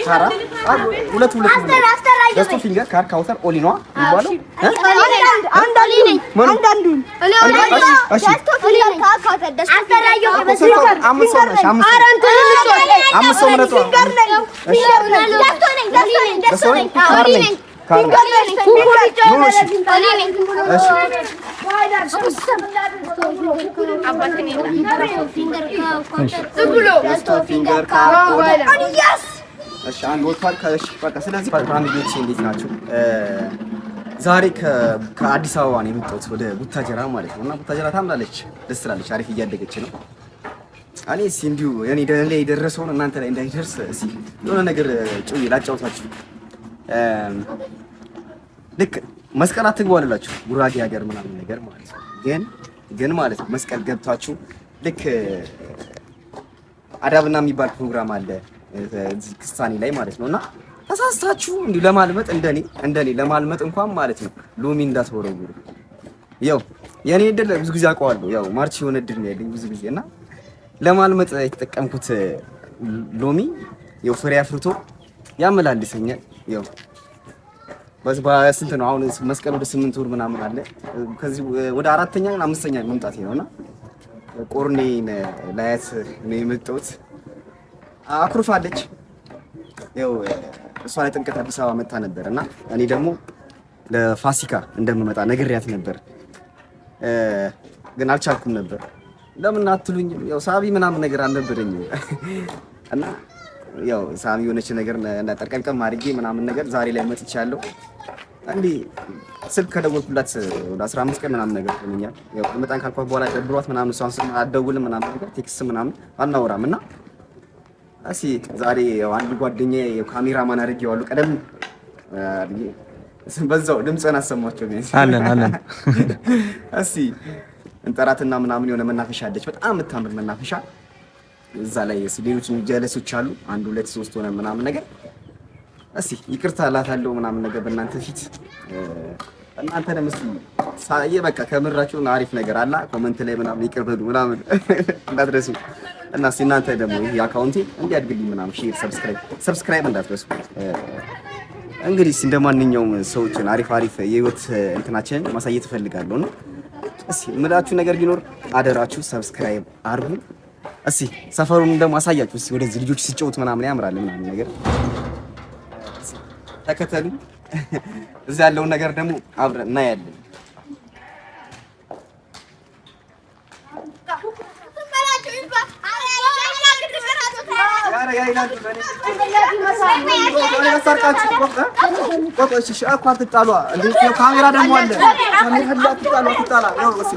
ካራ ሁለት ሁለት ደስቶ ፊንገር ካር ካውተር ኦሊኗ የሚባለው አምስት ሰው ምረጡ። እሺ አንድ ወጥቷል። እሺ በቃ ስለዚህ family ዎቼ እንዴት ናቸው? ዛሬ ከአዲስ አበባ ነው የመጣሁት ወደ ቡታጀራ ማለት ነው። እና ቡታጀራ ታምራለች፣ ደስ ትላለች፣ አሪፍ እያደገች ነው። እኔ እስኪ እንዲሁ እኔ ላይ የደረሰውን እናንተ ላይ እንዳይደርስ እስኪ የሆነ ነገር ጭው ላጫውታችሁ። ልክ መስቀል አትግቡ አልላችሁ ጉራጌ ሀገር ምናምን ነገር ማለት ነው። ግን ግን ማለት ነው መስቀል ገብታችሁ ልክ አዳብና የሚባል ፕሮግራም አለ እዚህ ክስታኔ ላይ ማለት ነው። እና ተሳስታችሁ እንዲሁ ለማልመጥ እንደኔ እንደኔ ለማልመጥ እንኳን ማለት ነው ሎሚ እንዳትወረውሩ። ያው የኔ እድል ብዙ ጊዜ አውቀዋለሁ። ያው ማርች የሆነ እድል ነው ያለኝ ብዙ ጊዜ እና ለማልመጥ የተጠቀምኩት ሎሚ ያው ፍሬ አፍርቶ ያመላልሰኛል። ያው በስንት ነው አሁን መስቀል ወደ 8 ወር ምናምን አለ። ከዚህ ወደ አራተኛ አምስተኛ መምጣቴ ነውና ቆርኔን ላያት ነው የመጣሁት። አኩርፋለች። ያው እሷ ላይ ጥምቀት አዲስ አበባ መጣ ነበር እና እኔ ደግሞ ለፋሲካ እንደምመጣ ነግሬያት ነበር፣ ግን አልቻልኩም ነበር። ለምን አትሉኝም? ያው ሳቢ ምናምን ነገር አልነበረኝም እና ያው ሳሚ የሆነች ነገር ጠርቀምቀም አድርጌ ምናምን ነገር ዛሬ ላይ መጥቻለሁ። እንዲህ ስልክ ከደወልኩላት ወደ 15 ቀን ምናምን ነገር ሆኖኛል። ያው መጣን ካልኳት በኋላ ደብሯት ምናምን እሷን ስም አትደውልም ምናምን ነገር text ምናምን አናወራም እና እስኪ ዛሬ ያው አንድ ጓደኛዬ ካሜራማን አድርጌዋለሁ። ቀደም በዛው ድምፅህን አሰማቸው። አለን አለን። እስኪ እንጠራትና ምናምን የሆነ መናፈሻ አለች፣ በጣም የምታምር መናፈሻ። እዛ ላይ ሌሎች ጀለሶች አሉ፣ አንድ ሁለት ሶስት ሆነ ምናምን ነገር። እስኪ ይቅርታ እላታለሁ ምናምን ነገር በእናንተ ፊት። እናንተንም እስኪ ሳየ በቃ ከምራችሁ አሪፍ ነገር አላ comment ላይ ምናምን ይቅር በሉ ምናምን እንዳትረሱ። እና እስኪ እናንተ ደግሞ ይሄ account ኤ እንዲያድግልኝ ምናምን share፣ subscribe እንዳትረሱ። እንግዲህ እንደማንኛውም ሰዎችን አሪፍ አሪፍ የህይወት እንትናችንን ማሳየት እፈልጋለሁ ነው። እስኪ የምላችሁ ነገር ቢኖር አደራችሁ subscribe አድርጉ። እስኪ ሰፈሩን ደግሞ አሳያችሁ። እስኪ ወደዚህ ልጆች ሲጫወቱ ምናምን ያምራል ምናምን ነገር ተከተሉ። እዚህ ያለውን ነገር ደግሞ አብረን እናያለን። ካሜራ ደግሞ አለ።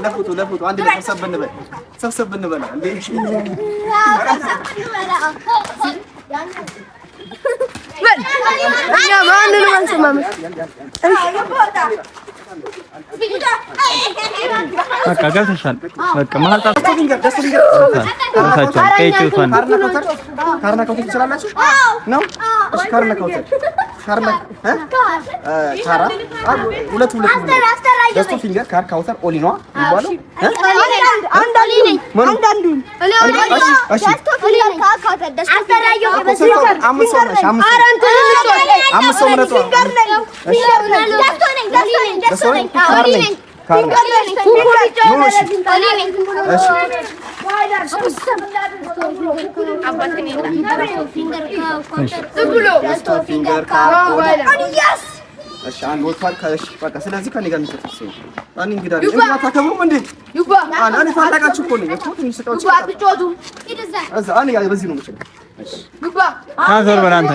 ለፎቶ ለፎቶ አንድ ላይ ሰብሰብ እንበል፣ ሰብሰብ እንበል። እኛ ማንንም አንሰማም። በቃ ገብተሻል። በቃ መሀል ካርና ካውተር ትችላላችሁ ነው? እሺ ካርና ካውተር ካርና ካራ ሁለት ሁለት ደስቶ ፊንገር ካር ካውተር ኦሊኗ የሚባለው አምስት ሰው ምረጡ። እሺ አንድ ወጥቷል። እሺ በቃ ስለዚህ ከእኔ ጋር የሚሰጥ ሰው እኔ እንግዳ ነኝ። እንግዳ አታከብሩም እንዴ? እኔ ታላቃችሁ እኮ ነኝ እኮ ትንሽ እቃዎች እዛ እኔ በዚህ ነው የምችለው። ዞር በል አንተ።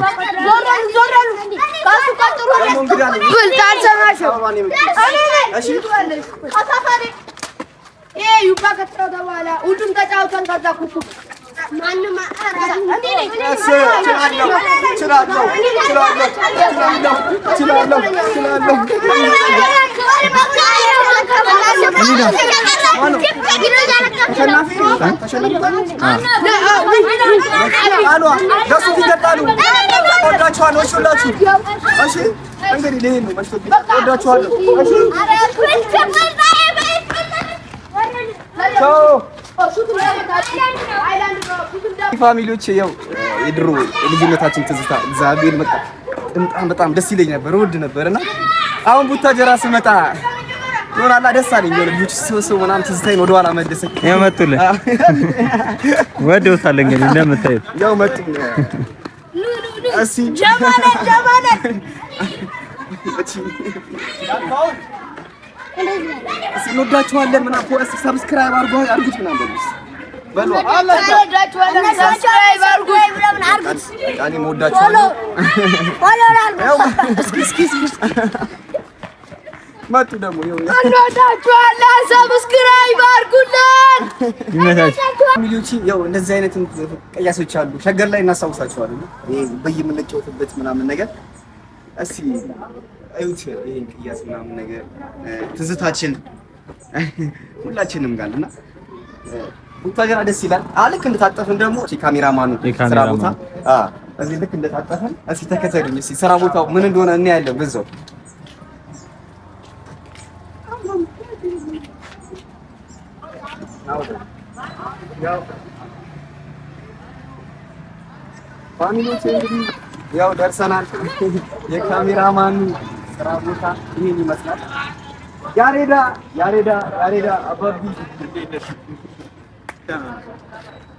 ዩባ ከተጫወተ በኋላ ሁሉም ተጫውተን ከዛ ኩኩ እወዳችኋለሁ። Family ዎች ያው የድሮ የልጅነታችን ትዝታ እግዚአብሔር በቃ ጥምጣም በጣም ደስ ይለኝ ነበር፣ እወድ ነበር እና አሁን ቡታጀራ ስመጣ ይሆናላ ደስ አለኝ። የሆነ ልጆች ሲሰበሰቡ ምናምን ትዝታዬን ወደኋላ መለሰኝ። ያው መጡልህ፣ ወደውታል። እንግዲህ እንደምታዩት ያው መጡ። እስኪ እስኪ እንወዳችኋለን ምናምን subscribe አድርጉት ምናምን በሉ እስኪ በሉ። በቃ እኔም እወዳችኋለሁ። መጡ ደግሞ እንወዳችኋለን። Subscribe አድርጉልን። ይመቻችሁ። Family ዎች ያው እንደዚህ አይነት ቀያሶች አሉ። ሸገር ላይ እናስታውሳቸዋለን። ይሄ በየምንጫወትበት ምናምን ነገር እስኪ እዩት። ይሄን ቅያስ ምናምን ነገር ትዝታችን ሁላችንም ጋር እና ቡታጀራ ደስ ይላል። ልክ እንደታጠፍን ደግሞ ካሜራማኑ ስራ ቦታ እዚህ ልክ እንደታጠፍን እስኪ ተከተሉኝ። እስኪ ስራ ቦታው ምን እንደሆነ እናያለን በዛው። Family ዎች እንግዲህ ያው ደርሰናል። የካሜራማኑ ስራ ቦታ ይህን ይመስላል። ያሬዳ ያሬዳ ያሬዳ አባቢ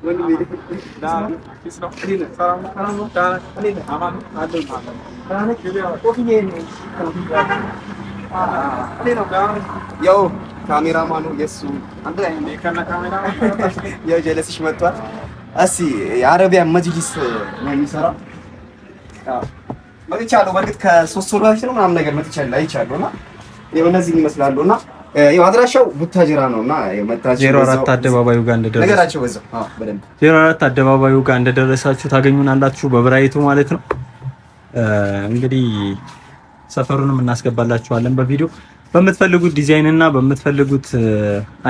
ወንድሜ ያው ካሜራማኑ የሱ አንድ ላይ ያው ጀለስሽ መጥቷል። እስኪ የአረቢያን መጅሊስ ነው የሚሰራው። መጥቻለሁ። በእርግጥ ከ3 ወር በፊት ነው ምናምን ነገር መጥቻለሁ፣ አይቻለሁ እና ይኸው እነዚህን ይመስላሉ እና ይኸው አድራሻው ቡታጅራ ነው እና መጣችሁ 04 አደባባዩ ጋር እንደደረሳችሁ ነገራቸው በዛው። አዎ በደንብ 04 አደባባዩ ጋር እንደደረሳችሁ ታገኙናላችሁ፣ በብራይቱ ማለት ነው። እንግዲህ ሰፈሩንም እናስገባላችኋለን በቪዲዮ በምትፈልጉት ዲዛይን እና በምትፈልጉት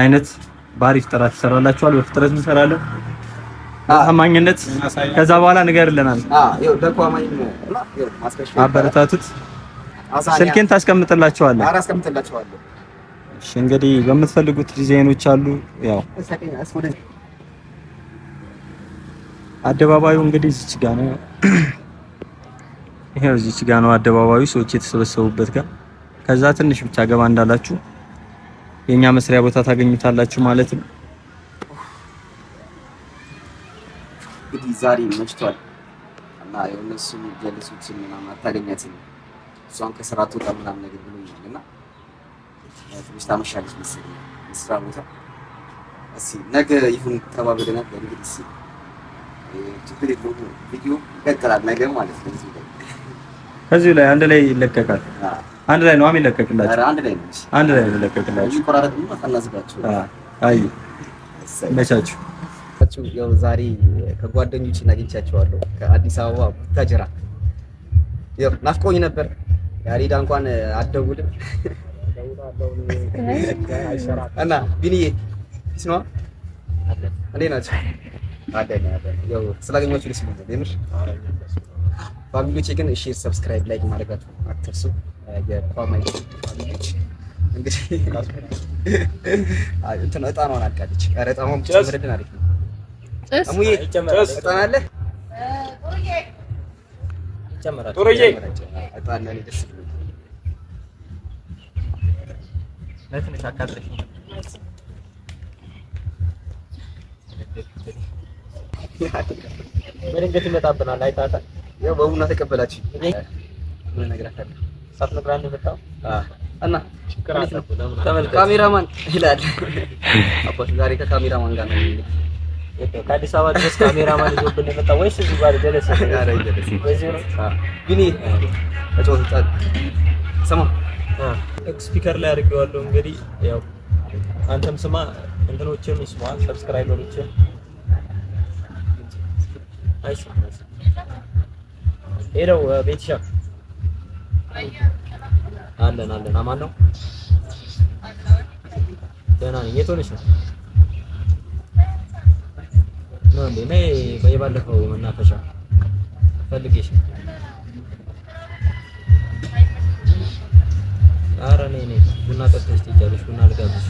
አይነት በአሪፍ ጥራት ይሰራላችኋል። በፍጥነት እንሰራለን በታማኝነት። ከዛ በኋላ ንገርልናል። አበረታቱት። ስልኬን ታስቀምጥላችኋለህ። እሺ እንግዲህ በምትፈልጉት ዲዛይኖች አሉ። ያው አደባባዩ እንግዲህ እዚች ጋ ነው። ይሄው እዚች ጋ ነው አደባባዩ፣ ሰዎች የተሰበሰቡበት ጋር። ከዛ ትንሽ ብቻ ገባ እንዳላችሁ የኛ መስሪያ ቦታ ታገኙታላችሁ ማለት ነው። እንግዲህ ዛሬ መሽቷል እና ያው እነሱ ጀለሶችን ምናምን አታገኛትም፣ እሷን ከስራ ትወጣ ምናምን ነገር ብሎኛል እና ትንሽ ታመሻለች መሰለኝ ስራ ቦታ። እስኪ ነገ ይሁን ተባብለናል። እንግዲህ እስኪ ችግር የለውም ቪዲዮ ይቀጥላል ነገ ማለት ነው። እዚህ ላይ ከዚሁ ላይ አንድ ላይ ይለቀቃል። አንድ ላይ ነው የሚለቀቅላችሁ። አንድ ላይ ነው። አንድ ላይ ነው የሚለቀቅላችሁ። ይቆራረጥ ነው አናዝጋችሁ። አይ መቻችሁ። ያው ዛሬ ከጓደኞቼ አግኝቻቸዋለሁ ከአዲስ አበባ ቡታጅራ። ያው ናፍቆኝ ነበር። ያሬዳ እንኳን አትደውልም እና ቢኒዬ peace ነዋ። እንዴት ናቸው? ያው ስላገኘኋችሁ ደስ ብሎኛል የምር። Family ዎቼ ግን share፣ subscribe፣ like ማድረጋችሁ አትርሱ። የኳማይ family ዎች እንግዲህ እንትን እጣኗን አልቃለች። ኧረ እጣኗን ብትጨምርልን አሪፍ ነው። እሙዬ እጣን አለ? እጣን ለእኔ ደስ ብሎኛል። በድንገት ይመጣብናል። አይታታል። ያው በቡና ተቀበላችሁ። ምን እነግራታለሁ? ሳትነግራት ነው የመጣው። እና ካሜራማን ይላል አባት። ዛሬ ከካሜራማን ጋር ነው እንግዲህ ከአዲስ አበባ ድረስ ካሜራማን ይዞብን የመጣው ወይስ እዚህ ጋር ደረሰ? በዚህ ነው ቢኒ እጮት ስማ፣ Speaker ላይ አድርጌዋለሁ። እንግዲህ ያው አንተም ስማ፣ እንትኖችም ይስማ፣ subscriber ኦችም አይስማ። Hello ቤትሻ አለን አለን። አማን ነው፣ ደህና ነኝ። የት ሆነሽ ነው? ነው እንዴ? ነይ፣ የባለፈው መናፈሻ ፈልጌሽ ነው። ኧረ ነይ ነይ፣ ቡና ጠጥተሽ ትሄጃለሽ። ቡና ልጋብዝሽ።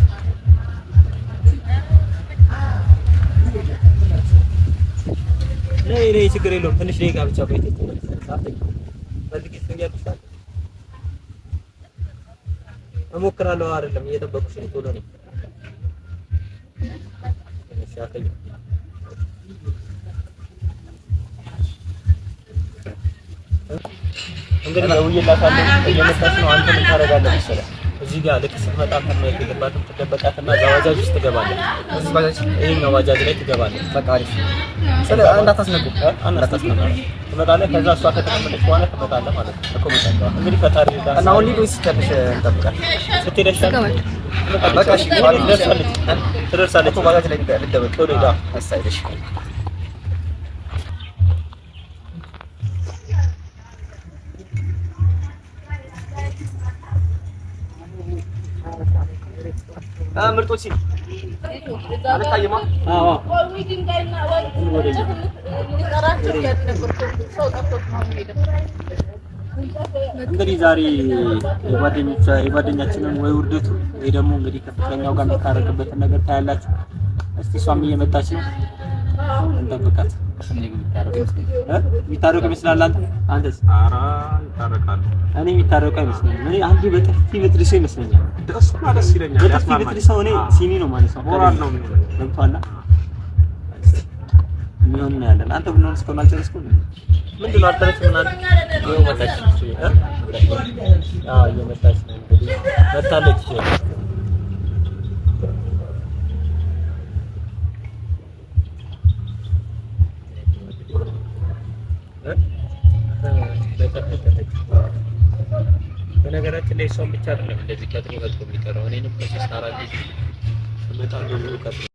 ነይ ነይ፣ ችግር የለውም። ትንሽ ደቂቃ ብቻ ቆይተሽ ትመለሻለሽ። እሞክራለሁ። አይደለም እየጠበኩሽ ነው። ቶሎ ነይ። እሺ አትተኝ። እንግዲህ ደውዬላታለሁ፣ እየመጣች ነው። አንተ ምን ታደርጋለህ መሰለህ? እዚህ ጋር ልክ ስትመጣ አንተ ማየት የለባትም። ትደበቃትና እዛ ባጃጅ ውስጥ ትገባለህ። ይሄኛው ባጃጅ ላይ ትገባለህ። በቃ አሪፍ። ስለ እንዳታስነቁ አናስነቁ። ትመጣለህ። ከዛ እሷ ከተቀመጠች በኋላ ትመጣለህ ማለት ነው እኮ እመጣለሁ። እንግዲህ ፈጣሪ ይርዳህ። እና አሁን ልሂድ ወይስ ትንሽ እንጠብቃለን? ስትሄድ አይሻልም? በቃ እሺ፣ ትደርሳለች፣ ትደርሳለች። እኮ ባጃጅ ላይ ልደበቅ። ቶሎ ሂድ። እሰይ፣ እሺ። ምርጦች አልታየማ። አዎ እንግዲህ ዛሬ የጓደኛችንን ወይ ውርደቱ ወይ ደግሞ እንግዲህ ከፍቅረኛው ጋር የሚታረቅበትን ነገር ታያላችሁ። እስቲ እሷም እየመጣች ነው፣ እንጠብቃት። የሚታረቁ ይመስላል። አንተ አንተስ? ኧረ ይታረቃሉ። እኔ የሚታረቁ አይመስለኝም። እኔ አንዱ በጥፊ ብትልሰው ይመስለኛል። እሱማ ደስ ይለኛል። በጥፊ ያስማማል። ብትልሰው እኔ ሲኒ ነው ማለት ነው። ሞራል ነው የሚሆነው። ገብቶሃል? የሚሆን ነው ያለን። አንተ ቡናውን እስካሁን አልጨረስኩም። ምንድን ነው አልጨረስኩም? ምናምን ይኸው መጣች። አዎ እየመጣች ነው እንግዲህ መታለች። በነገራችን ላይ እሷን ብቻ አይደለም እንደዚህ ቀጥሮ ቀጥሮ የሚጠራው እኔንም ከሶስት አራት ጊዜ እመጣለሁ ብሎ ቀጥሮ